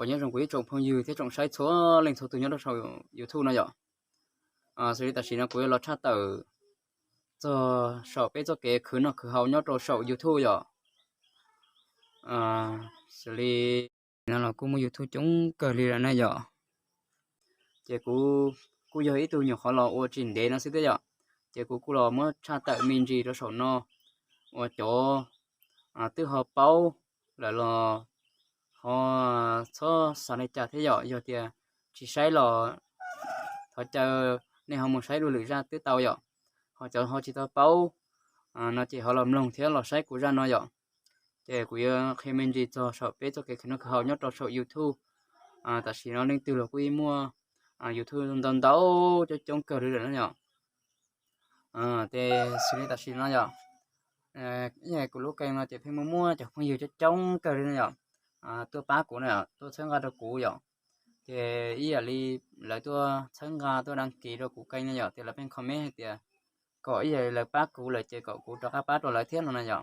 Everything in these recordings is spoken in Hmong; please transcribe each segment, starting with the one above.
Nyob zoo kuv ib tsoom phooj ywg thiab tsoom saib txhua leej txhua tus nyob rau saum YouTube no yom. Xws li tam sim no kuv yuav los tshaj tawm txog saum peb txoj kev khwv noj khwv haus nyob rau saum YouTube yom. Xws li no los kuj muaj YouTube coob kawg li lawm na yom. Ces kuv kuj yog ib tug nyuam qhuav los ua tsis ntev no xwb thiab yom. Ces kuv kuj los muab tshaj tawm me ntsis rau saum no uas cov twb ho paub lawm los ho txhob xav li cas thiab yom. Yog tias tsis saib los thov caw nej ho mus saib dua lwm zaj twb tau yom. Ho cov ho tsis tau paub no ces ho los mloog thiab los saib kuv zaj no yom. Ces kuv yuav qhia me ntsis txog saum peb txoj kev khwv noj khwv haus nyob rau saum YouTube. Tam sim no leej twg los kuj yeej muaj YouTube ntau ntau coob coob kawg li lawm na yom. Ces xws li tam sim no yom, kuv lub kênh no ces pheej muaj muaj cov phooj ywg coob coob kawg li no yom, tuaj pab kuv na, tuaj txhawb nqa rau kuv yom. Ces ib yam li lawv tuaj txhawb nqa tuaj đăng ký rau kuv kênh no yom, ces lawv pheej comment hais tias kom ib yam li lawv pab kuv lawm ces kom kuv rov qab pab rau lawv thiab no na yom.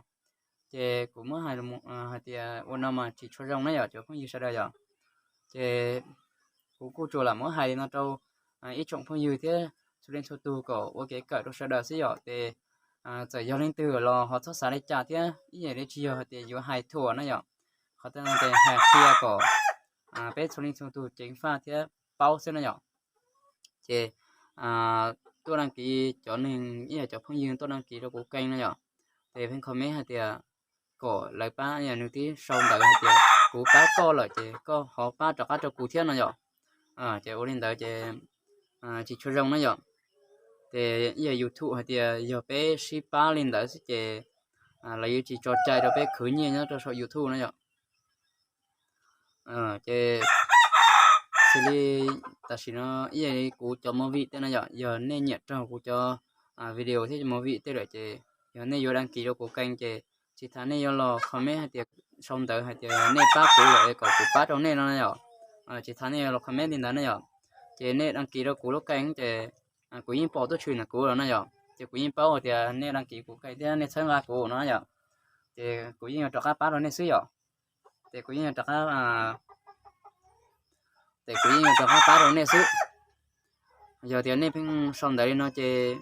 Ces kuv muab hais hais tias ua no mas tsis tshua zoo na yom cov phooj ywg sawv daws yom. Ces kuv kuj tsuas lam muab hais li no rau ib tsoom phooj ywg thiab txhua leej txhua tus kom ua kev kawm rau sawv daws xwb yom. Ces txawm yog leej twg los ho txhob xav li cas thiab, ib yam li tsis yog hais tias yuav hais thuam na yom. Qhov no ces hais qhia kom peb txhua leej txhua tus ceev faj thiab paub xwb na yom. Ces tuaj đăng ký, cov neeg ib yam cov phooj ywg tuaj đăng ký rau kuv kênh no yom, ces pheej comment hais tias kom lawv pab, yog nws twb sau ntawv hais tias kuv pab koj lawm ces koj ho pab rov qab rau kuv thiab no yom. Ces ua li ntawd ces tsis tshua zoo na yom. Ces ib yam YouTube hais tias yog peb sib pab li ntawd xwb ces lawv yuav tsis tso cai rau peb khwv nyiaj nyob rau saum YouTube na yom. Ces xws li tam sim no ib yam li kuv cov movie tej no yom, yog nej nyiam raug kuv cov video thiab cov movie tej lawm ces yog nej yuav đăng ký rau kuv kênh ces tsis tas nej yuav los comment hais tias, sau ntawv hais tias nej pab kuv lawm es kom kuv pab rau nej no na yom. Tsis tas nej yuav los comment li ntawd na yom. Ces nej đăng ký rau kuv lub kênh ces kuv yeej pom tuaj tshwm ntawm kuv los na yom. Ces kuv yeej paub hais tias nej đăng ký kuv kênh thiab nej txhawb nqa kuv no yom. Ces kuv yeej yuav rov qab pab rau nej xwb yom. Ces kuv yeej yuav rov qab, ces kuv yeej yuav rov qab pab rau nej xwb. Yog tias nej pheej sau ntawv li no ces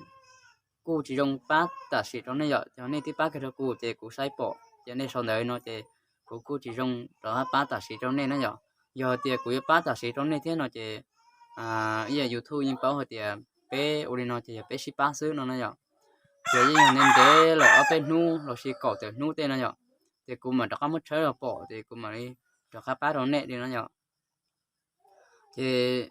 kuj tsis zoo pab tam sim rau nej yom. Yog nej twb pab kiag rau kuv ces kuv saib pom, ces nej sau ntawv li no ces kuv kuj tsis zoo rov qab pab tam sim rau nej na yom. Yog tias kuv yuav pab tam sim rau nej thiab no ces ib yam YouTube yeej paub hais tias peb ua li no ces yog peb sib pab xwb no na yom. Ces yeej yog ntev ntev lawm ob peb hnub los sis kaum tawm hnub tej no yom, ces kuv mam rov qab muab tshawb los pom ces kuv mam li rov qab pab rau nej li no yom. Ces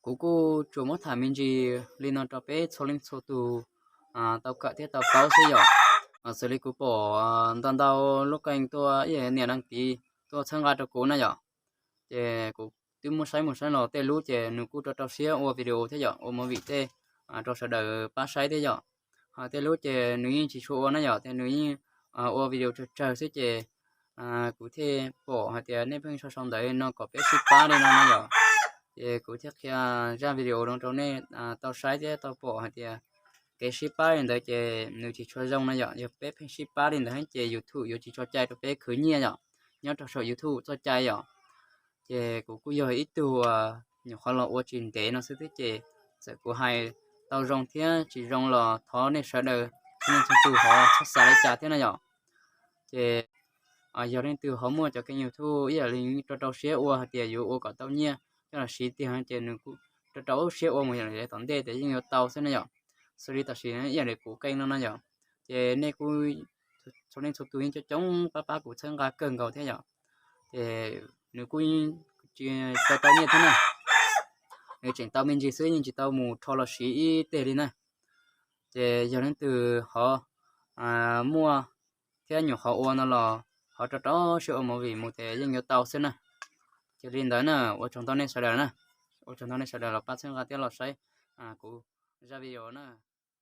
kuv kuj tsuas muab tham me ntsis li no rau peb txhua leej txhua tus tau kawm thiab tau paub xwb yom. Xws li kuv pom ntau ntau lub kênh tuaj ib yam niam đăng ký tuaj txhawb nqa rau kuv na yom. Ces kuv twb muab saib mus saib los tej lub ces nws kuj rau rau siab ua video thiab yom, ua movie tej rau sawv daws pab saib thiab yom. Ho tej lub ces nws yeej tsis tshua ua na yom, ces nws yeej ua video tsawg tsawg xwb ces kuv thiaj pom hais tias nej pheej sau sau ntawv no kom peb sib pab li no na yom. Ces kuv thiaj qhia zaj video no rau nej tau saib thiab tau pom hais tias kev sib pab li ntawd ces nws tsis tshua zoo na yom. Yog peb pheej sib pab li ntawd ces YouTube yuav tsis tso cai rau peb khwv nyiaj yom, nyob rau saum YouTube txoj cai yom. Ces kuv kuj yog ib tug nyuam qhuav los ua tsis ntev no xwb thiab ces txawm kuv hais tau zoo thiab tsis zoo los thov nej sawv daws txhua leej txhua tus ho txhob xav li cas thiab na yom. Ces yog leej twg ho muaj cov kênh YouTube ib yam li rau rau siab ua hais tias yuav ua kom tau nyiaj coj los siv tiag ces nws kuj rau rau siab ua mus yam li tom ntej ces yeej yuav tau xwb na yom. Xws li tam sim ib yam li kuv kênh no na yom, ces nej kuj, txhua leej txhua tus yeej coob coob pab pab kuv txhawb nqa kawg nkaus thiab yom. Ces nws kuj tsis tau tau nyiaj thiab na, nws tseem tau me ntsis xwb yeej tsis tau mus rho los siv ib teg li na. Ces yog leej twg ho muaj thiab nyuam qhuav ua no los ho rau rau siab ua movie mus ces yeej yuav tau xwb na. Ces li ntawd na, ua tsaug ntau nej sawv daws na, ua tsaug ntau nej sawv daws los pab txhawb nqa thiab los saib kuv zaj video na.